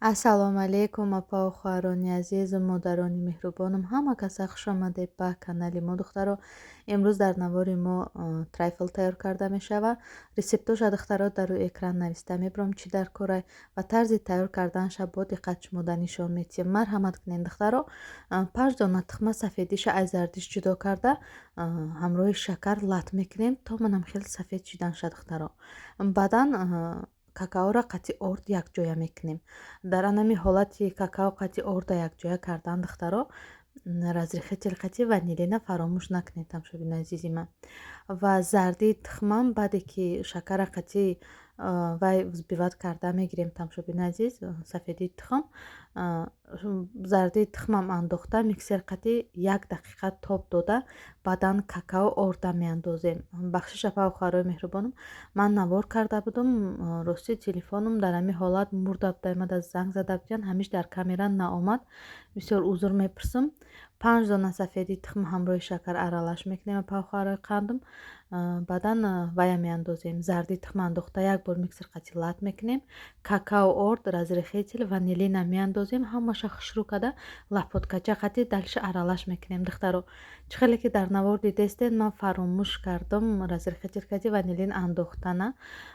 Ассалому алайкум, апау хоҳарони азизу модарони меҳрубонам, ҳама каса хуш омадед ба канали мо. Духтаро, имрӯз дар навори мо трайфл тайёр карда мешавад. Рецептоша, духтаро, дар рӯи экран нависта мебарам, чӣ дар корай ва тарзи тайёр карданша бо диққат шумода нишон медиҳем. Марҳамат кунед, духтаро. 5 дона тухма сафедиша аз зардиш ҷудо карда, ҳамроҳи шакар лат мекунем, то манам хеле сафед шиданша, духтаро. Баъдан какаоро қатъи орд якҷоя мекунем. Дар анами ҳолати какао қатъи орда якҷоя кардан, духтаро, разрыхлитель қатъи ванилина фаромӯш накунед, тамошобинои азизи ман. Ва зардии тухмам, баъде ки шакара қатъи вай взбивать карда мегирем, тамошобинои азиз, сафедии тухм, зардии тухмам андохта, миксер қатъи як дақиқа тоб дода, баъдан какао орда меандозем. Бахшиш, апау хоҳарои меҳрубонам, ман навор карда будум, рости телефонам дар ҳамин ҳолат мурда буда, омада занг зада будиян, ҳамиш дар камера наомад, бисёр узр мепурсам. 5 дона сафедии тухм ҳамроҳи шакар аралаш мекунем, апау хоҳарои қандам. Баъдан вая меандозем, зардии тухм андохта, як бор миксер қатъи лат мекунем, какао, орд, разрыхлитель, ванилина меандозем, ҳамаша хушрӯ карда, лопаткача қатъи дальше аралаш мекунем. Духтаро, чӣ хеле ки дар навор дидестед, ман фаромӯш кардам разрыхлитель қатъи ванилин андохтана.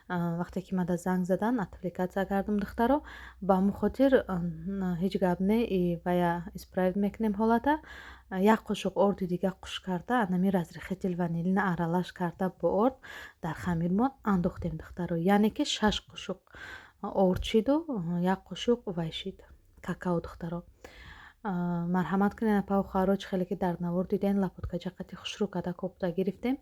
Вақте ки мада занг задан, отвлекаться кардам, духтаро, ба ҳамон хотир ҳеҷ гап не, и вая исправить мекунем ҳолата. Як қошуқ орди дига қуш карда, анами разрыхлитель, ванилина аралаш карда, бо орд дар хамирмон андохтем, духтаро. Яъне ки 6 қошуқ орд шиду як қошуқ вай шид, какао. Духтаро, марҳамат кунед, апау хоҳаро. Чӣ хеле ки дар навор дидем, лопаткача қати хушрӯ карда кобта гирифтем.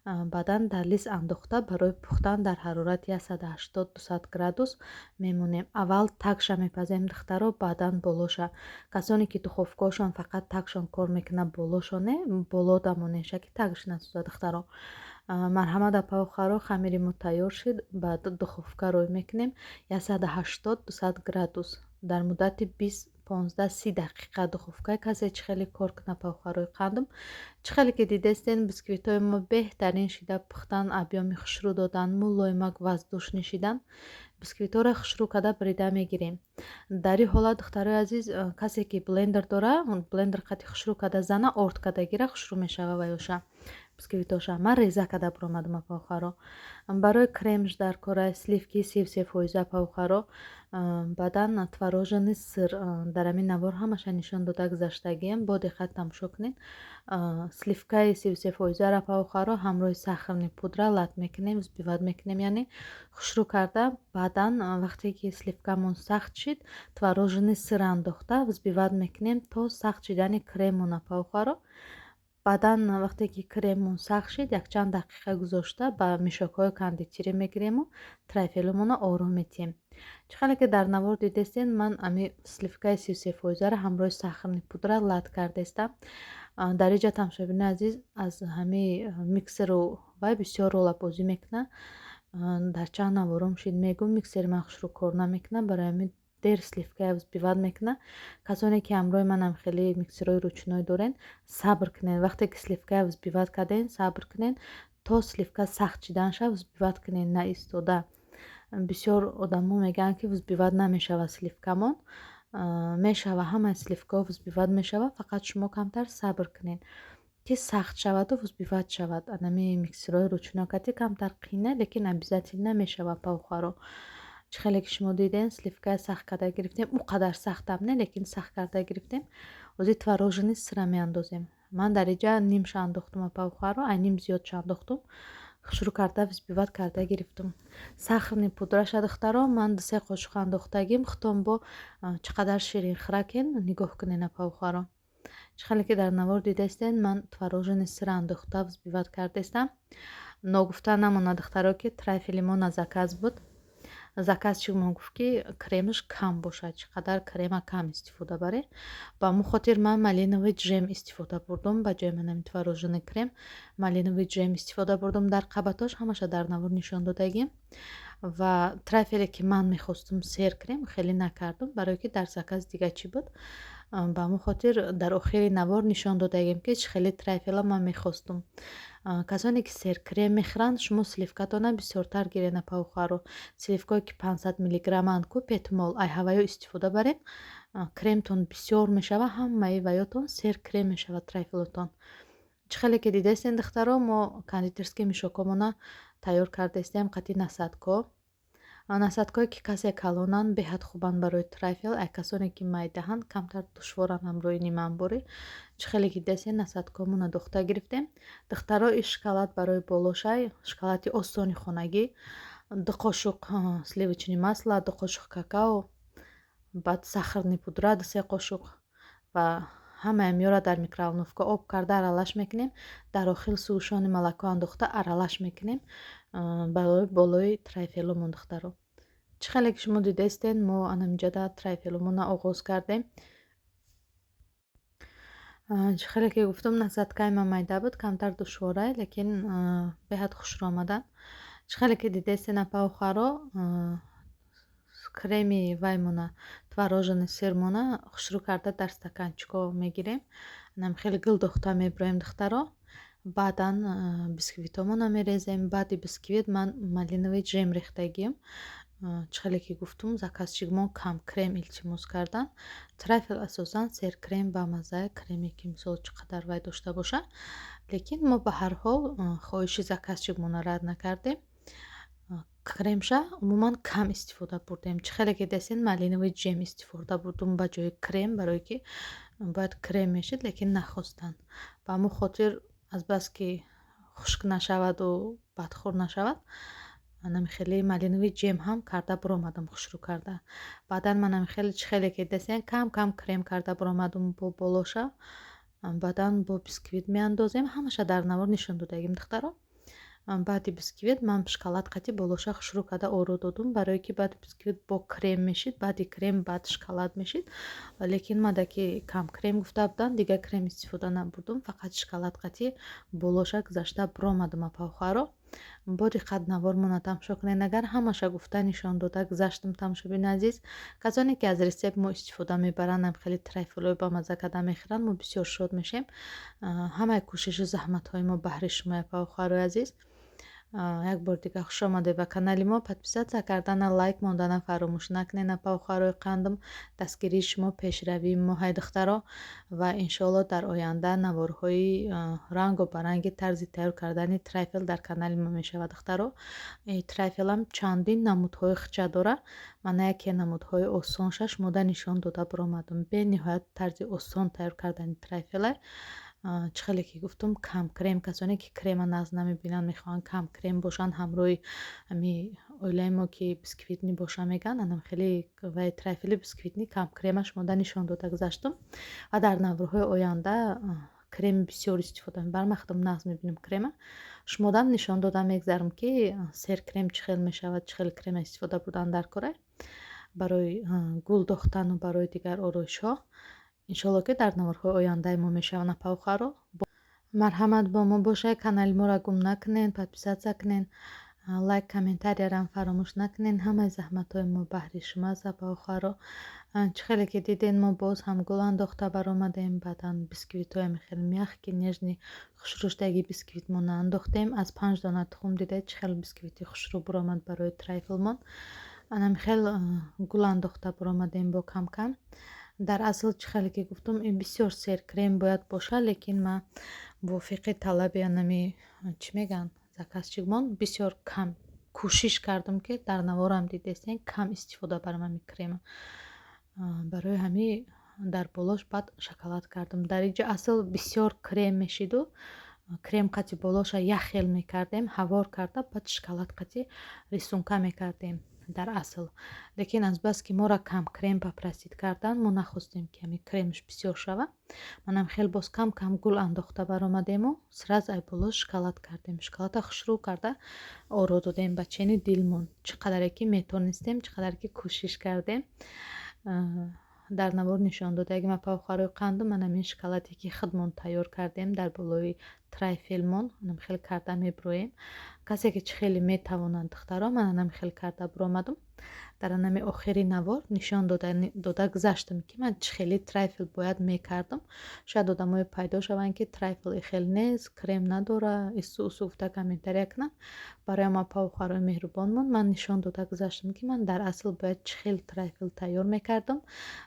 Баъдан дар лист андохта, барои пухтан дар ҳарорати 180-200 градус мемонем. Аввал тагша мепазем, духтаро, баъдан болоша. Касоне ки духовкаошон фақат тагшон кор мекунад, болошоне, боло дамонеша, ки тагш насӯзад. Духтаро, марҳамат, апау хоҳаро, хамири мо тайёр шуд, ба духовка рӯй мекунем, 180-200 градус, дар муддати 20, 15, 30 дақиқа. Духовкаи касе чӣ хеле кор кунад, апау хоҳарои қандум. Чӣ хеле ки дидестен, бисквитҳои мо беҳтарин шида пухтан, объёми хушрӯ додан, мулоимак, воздушный шидан. Бисквитҳоро хушрӯ карда бирида мегирем. Дар ин ҳолат, духтарои азиз, касе ки блендер дора, блендер қати хушрӯ карда зана, орд карда гира, хушрӯ мешава ваёша, бисквитоша. Ман реза карда биромадам, апау хоҳаро. Барои кремш дар кора сливки 33%, апау хоҳаро, баъдан творожный сыр. Дар ҳамин навор ҳамаша нишон дода гузаштагием, бо диққат тамошо кунед. Сливкаи 33 фоизаро, апау хоҳаро, ҳамроҳи сахарный пудра лат мекунем, взбивать мекунем, яъне хушрӯ карда. Баъдан вақте ки сливкамон сахт шид, творожный сыр андохта, взбивать мекунем то сахт шидани кремон, апау хоҳаро. Баъдан вақте ки кремон сахт шид, якчанд дақиқа гузошта, ба мешокҳои кондитерӣ мегирему трайфелумонро ором метиҳем. Чӣ хеле ки дар навор дидестен, ман ами сливкаи 33 фоизаро ҳамроҳи сахарный пудра лат кардестам. Дар инҷа, тамошобинои азиз, аз ҳамаи миксеру вай бисёр ролабозӣ мекунад. Дар чанд навором шид мегӯм, миксери ман хушрӯ кор намекунад, барои ҳамин дер сливкая взбивать мекунад. Касоне ки ҳамроҳи манам хеле миксерҳои ручной дорен, сабр кунед. Вақте ки сливкая взбивать кардем, сабр кунед, то сливка сахт шидан шав, взбивать кунед, наистода. Бисёр одамо мегӯянд, ки взбивать намешавад сливкамон. Мешава, ҳамаи сливкаҳо взбивать мешава, фақат шумо камтар сабр кунед, ки сахт шаваду взбивать шавад. Анами миксерҳои ручной кати камтар қийна, лекин обязательно мешава, апау хоҳаро. Чӣ хеле ки шумо дидем, сливкая сахт карда гирифтем, ӯ қадар сахтам не, лекин сахт карда гирифтем. Ҳозир творожный сыра меандозем. Ман дар инҷа нимша андохтум, апау хоҳаро, ай ним зиёдша андохтум, хушрӯ карда взбивать карда гирифтум. Сахарный пудраша, духтаро, ман 2-се қошуқ андохтагим. Худтон бо чӣ қадар ширинхӯракен, нигоҳ кунед, апау хоҳаро. Чӣ хеле ки дар навор дидастен, ман творожный сыра андохта, взбивать кардастам. Ногуфта намонад, духтаро, ки трайфели мо на заказ буд. Заказчик мо гуфт, ки кремаш кам бошад, чӣ қадар крема кам истифода баред. Ба ҳамон хотир ман малиновый джем истифода бурдум. Ба ҷои манами творожный крем малиновый джем истифода бурдум дар қабатош. Ҳамаша дар навор нишон додагим. Ва трайфеле ки ман мехостум, сер крем хеле накардум, барое ки дар заказ дига чӣ буд. Ба ҳамон хотир дар охири навор нишон додагим, ки чӣ хеле трайфела ман мехостум. Касоне ки серкрем мехӯранд, шумо сливкатона бисёртар гиред, апаву хоҳаро. Сливкое ки 500 миллиграмманд ку, Петмол, ай ҳаваё истифода баред, кремтон бисёр мешава, ҳамаи ваётон сер крем мешавад, трайфелотон. Чӣ хеле ки дидаистен, духтаро, мо кондитерский мешокомона тайёр кардаистем қати насадко. Насадкое ки касе калонанд, беҳад хубанд барои трайфел, ай касоне ки майдаҳанд, камтар душворанд ҳамроҳи нимамборӣ. Чӣ хеле ки дидаистен, насадкомона духта гирифтем. Духтаро, ин шоколад барои болошай, шоколади осони хонагӣ: 2 қошуқ сливочный масло, 2 қошуқ какао, баъд сахарный пудра 2-се қошуқ ва ҳамаи миёра дар микроволновка об карда аралаш мекунем. Дар охир сгущённое молоко андохта аралаш мекунем барои болои трайфеломон. Духтаро, чӣ хеле ки шумо дидаистен, мо анамиҷада трайфеломона оғоз кардем. Чӣ хеле ки гуфтум, насадкаи ман майда буд, камтар душворай, лекин беҳад хушрӯ омаданд. Чӣ хеле ки дидаистен, апаву хоҳаро, креми ваймона, творожный сырмона хушрӯ карда дар стаканчико мегирем. Анам хеле гул духта мебироем, духтаро. Баъдан бисквитомона мерезем. Баъди бисквит ман малиновый джем рехтагием. Чӣ хеле ки гуфтум, заказчикмон кам крем илтимос карданд. Трайфел асосан сер крем бамазза, креме ки мисол чӣ қадар вай дошта бошад, лекин мо ба ҳар ҳол хоҳиши заказчикмонро рад накардем, кремша умуман кам истифода бурдем. Чӣ хеле ки дидастед, малиновый джем истифода бурдум ба ҷои крем, барое ки бояд крем мешид, лекин нахостанд. Ба ҳамон хотир, азбаски хушк нашаваду бадхӯр нашавад, анами хеле малиновый джем ҳам карда буромадам хушрӯ карда. Баъдан манам хеле, чӣ хеле ки дидастед, кам кам крем карда буромадум бо болоша. Баъдан бо бисквит меандозем. Ҳамаша дар навор нишон додагим, духтаро. Баъди бисквит ман шоколад қати болоша хушрӯ карда оро додум, барое ки баъди бисквит бо крем мешид, баъди крем баъд шоколад мешид, лекин мада ки кам крем гуфта буданд, дигар крем истифода набурдум, фақат шоколад қати болоша гузашта буромадум. Апавхоҳаро, бо диққат навормона тамошо кунед. Агар ҳамаша гуфта, нишон дода гузаштам, тамошобини азиз, касоне ки аз рецепт мо истифода мебаранд, ам хеле трайфелҳои бамазза карда мехӯранд, мо бисёр шод мешем. Ҳамаи кӯшишу заҳматҳои мо баҳри шумо, апавхоҳарои азиз. Як бор дигар хуш омадед ба канали мо. Подписаться кардана, лайк мондана фаромӯш накунед, апавхоҳарои қандам. Дастгирии шумо пешравии мо ҳай, духтаро, ва иншоалло дар оянда наворҳои рангу баранги тарзи тайёр кардани трайфел дар канали мо мешавад. Духтаро, трайфелам чандин намудҳои хича дорад. Мана яке намудҳои осонша шумода нишон дода буромадам. Бениҳоят тарзи осон тайёр кардани трайфела. Чӣ хеле ки гуфтум, кам крем. Касоне ки крема нағз намебинанд, мехоҳанд кам крем бошанд, ҳамроҳи ҳами оилаи мо ки бисквитный боша мегӯянд, анам хеле вай трайфели бисквитный кам крема шумода нишон дода гузаштум ва дар наворҳои оянда креми бисёр истифода мебарам. Ман худам нағз мебинам крема. Шумодам нишон дода мегзарам, ки сер крем чӣ хел мешавад, чӣ хел крема истифода бурдан дар кора барои гул дохтану барои дигар ороишҳо. Иншоалло, ки дар наворҳои ояндаи мо мешаванд. Апавхоҳаро, марҳамат, бо мо бошед, канали моро гум накунед, подписаться кунед, лайк, комментариярам фаромӯш накунед. Ҳамаи заҳматҳои мо баҳри шумо аст, апавхоҳаро. Чӣ хеле ки дидед, мо боз ҳам гул андохта баромадем. Баъдан бисквитҳоями хеле мягкий, нежный, хушрӯштаги бисквитмона андохтем. Аз 5 дона тухм, дидед, чӣ хел бисквити хушрӯ буромад барои трайфелмон. Анами хел гул андохта буромадем бо кам-кам. Дар асл, чӣ хеле ки гуфтум, ин бисёр сер крем бояд бошад, лекин ман мувофиқи талаби анами, чӣ мегӯянд, заказчикмон бисёр кам кӯшиш кардам, ки дар наворам дидестен, кам истифода барам ҳами крема. Барои ҳамин дар болош баъд шоколад кардам. Дар инҷо асл бисёр крем мешиду, крем қати болоша як хел мекардем, ҳавор карда, баъд шоколад қати рисунка мекардем дар асл, лекин азбаски моро кам крем попросить кардан, мо нахостем, ки ҳами кремш бисёр шава. Манам хел боз кам кам гул андохта баромадему сразу ай боло шоколад кардем. Шоколада хушрӯ карда оро додем ба чени дилмон, чӣ қадаре ки метонистем, чӣ қадаре ки кӯшиш кардем, дар навор нишон дода. Апавхоҳарои қанду, ман ҳамин шоколаде ки худмон тайёр кардем, дар болои трайфелмон анам хел карда мебироем. Касе ки чӣ хеле метавонанд, духтаро, ман анам хел карда биромадам. Дар анами охири навор нишон дода гузаштам, ки ман чӣ хели трайфл бояд мекардам. Шояд одамое пайдо шаванд, ки трайфл хел нест, крем надора, ису усу гуфта комментария кунанд. Барои ама, апаву хоҳарои меҳрубонмон, ман нишон дода гузаштам, ки ман дар асл бояд чӣ хел трайфл тайёр мекардам,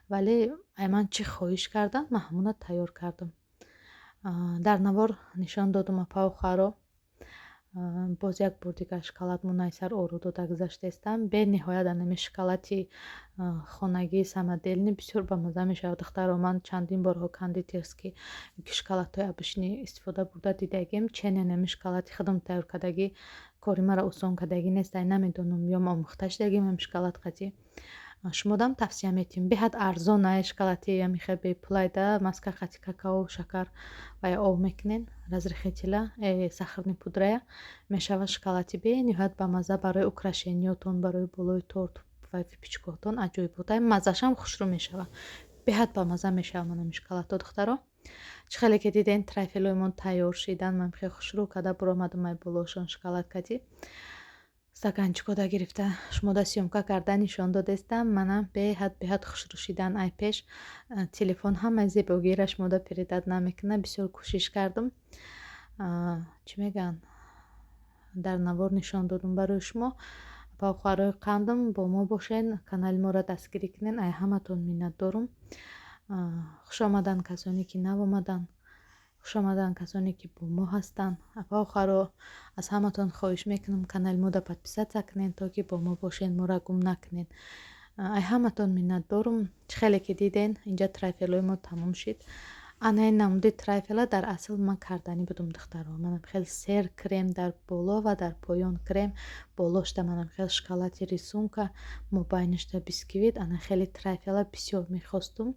вале ай ман чӣ хоҳиш карданд, ман ҳамона тайёр кардам. Дар навор нишон додам, апаву хоҳаро. Боз як бор дигар шоколадмон ай сар ору дода гузаштаистам. Бениҳоят анами шоколади хонагии самодельный бисёр бамаза мешавад, духтаро. Ман чандин борҳо кондитерский шоколадҳои обычный истифода бурда дидагим, чен анами шоколади худам тайёр кардагӣ кори маро осон кардагӣ нест. Ай намедонам, ё ма омӯхта шудагим ҳами шоколад қатӣ. Шумодам тавсия метиҳем. Беҳад арзон ай шоколади амихе бепулайда маска қати какао, шакар ва ё об мекунен, разрыхлителя, сахарный пудрая, мешавад шоколади бениҳоят бамаза. Барои украшениётон, барои болои торт ва выпечкаотон аҷоибот. Ай маззашам хушрӯ мешавад, беҳад бамаза мешавад манами шоколадҳо, духтаро. Чӣ хеле ки диден, трайфелҳои тайёр шидан. Ман хеле хушрӯ карда буромадам, ай болошон шоколад кати стаканчикода гирифта, шумода съёмка карда нишон додестам. Манам беҳад беҳад хушрӯ шидан. Ай пеш телефон ҳамаи зебогиро шумода передать намекунад. Бисёр кӯшиш кардам, чӣ мегӯянд, дар навор нишон додум барои шумо. Апа, хоҳарои қандам, бо мо бошен, канали моро дастгирӣ кунен. Ай ҳаматон миннатдорум. Хуш омаданд касоне, ки нав омаданд, хуш омаданд касоне, ки бо мо ҳастанд. Апа, хоҳаро, аз ҳаматон хоҳиш мекунам, канали моро подписаться кунед, то ки бо мо бошен, моро гум накунед. Ай ҳаматон миннатдорум. Чӣ хеле ки диден, инҷа трайфелҳои мо тамом шид. Ана ин намуди трайфела дар асл ман карданӣ будум, духтаро. Манам хел сер крем дар боло ва дар поён крем, болошта манам хел шоколади рисунка, мобайнашта бисквит. Ана хеле трайфела бисёр мехостум,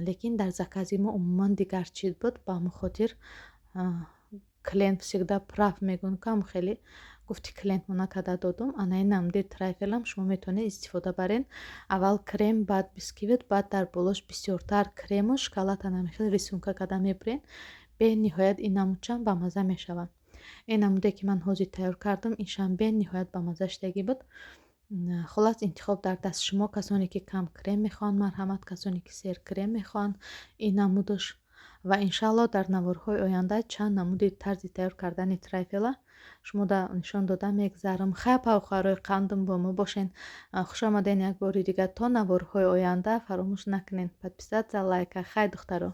лекин дар закази мо умуман дигар чиз буд. Ба ҳамон хотир клиент всегда прав мегӯянд ку, ҳам хеле гуфти клиентмона карда додум. Ана ин намуди трайфелам шумо метавонед истифода барен: аввал крем, баъд бисквит, баъд дар болош бисёртар крему шоколад, ана хел рисунка карда мебурен. Бениҳоят ин намудчам бамаза мешавад. Ин намуде, ки ман ҳозир тайёр кардам, иншам бениҳоят бамаза шудагӣ буд. Хуллас, интихоб дар дасти шумо. Касоне, ки кам крем мехоҳанд, марҳамат, касоне, ки сер крем мехоҳанд, ин намудаш. Ва иншаалло дар наворҳои оянда чанд намуди тарзи тайёр кардани трайфела шумода нишон дода мегзарам. Хай, апа, хоҳарои қандам, бо мо бошен. Хуш омаден як бори дигар. То наворҳои оянда фаромӯш накунед подписаться, лайка. Хай, духтаро.